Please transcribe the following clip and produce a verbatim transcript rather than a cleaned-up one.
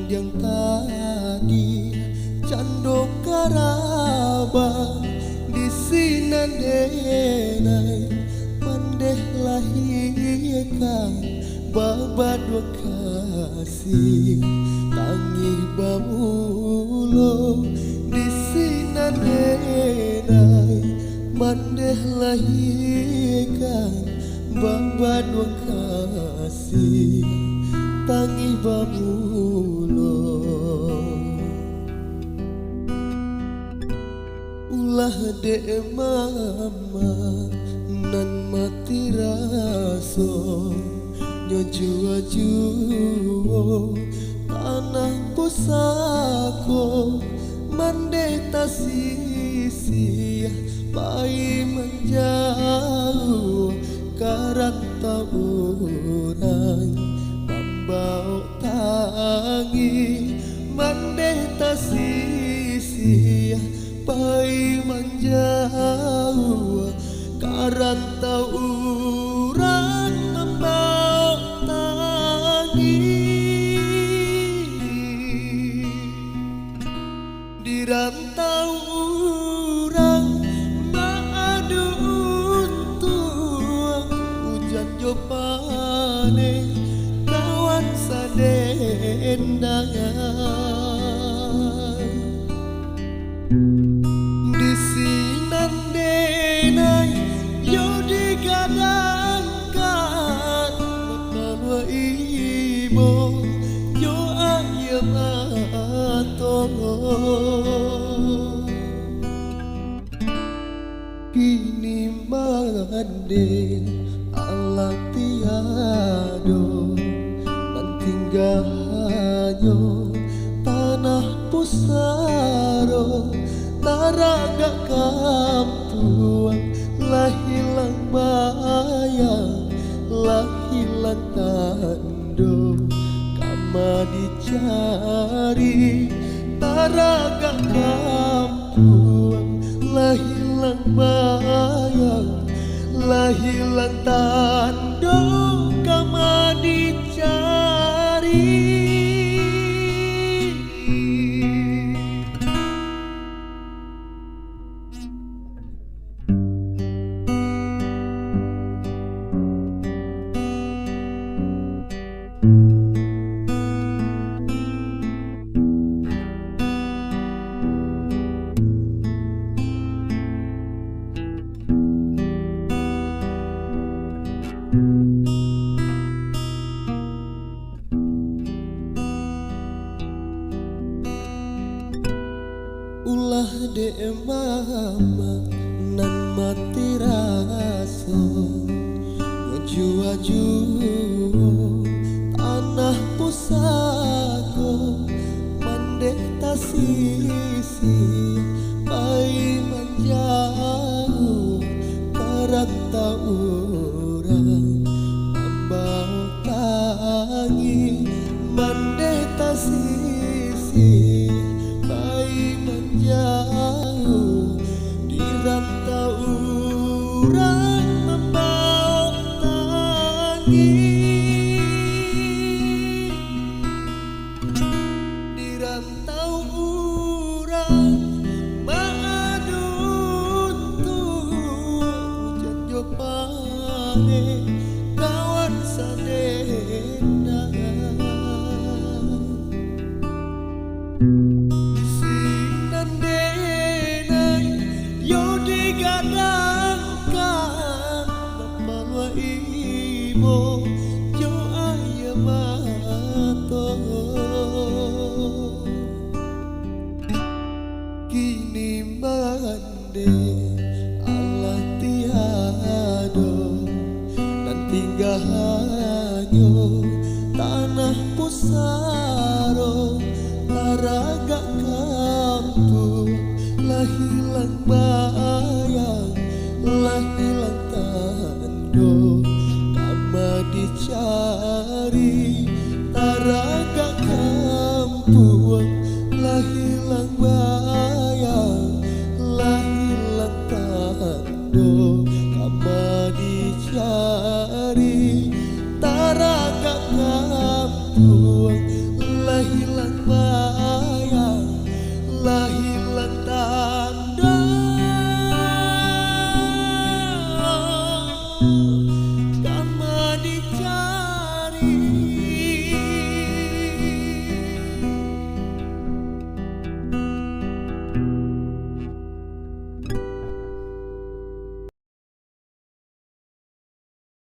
Yang tadi cando karaba di sinan denai, mandeh lahiekan babadua kasih, tangih bamulo di sinan denai, mandeh lahiekan babadua kasih, tangih bamulo. Ulah dek mama nan mati raso, nyo jua-juo tanah pusako, mandeh tasisiah pai manjauah, ka rantau urang mambaok tangih, mandeh tasisiah pai manjauah, ka rantau urang mambaok tangih. Di rantau urang maadu untuang, ujan jo paneh kawan sadendang. Di sinan denai yo digadangkan, makaluak ibo jo aia mato. Kini mandeh alah tiado, nan tingga hanyo tanah pusaro, taragak kampuang lah hilang bayang, lah hilang tando, kama dicari, taragak kampuang lah hilang bayang, lah hilang tando, kama dicari. Ulah dek mamak nan mati raso, nyo jua-juo tanah pusako, mandeh tasisi pai manjauah, ka rantau urang mambaok tangih, mandeh tasisi pai manjauah, di rantau urang mambaok tangih. Di rantau urang maadu untuang, ujan jo paneh kawan sadendang. Sinan denai yo digadangkan, mapaluah ibo jo aia mato. Kini mandeh alah tiado, nan tingga hanyo tanah pusaro, taragak kampuang lah hilang bayang, lah hilang tando, kama dicari, taragak kampuang lah hilang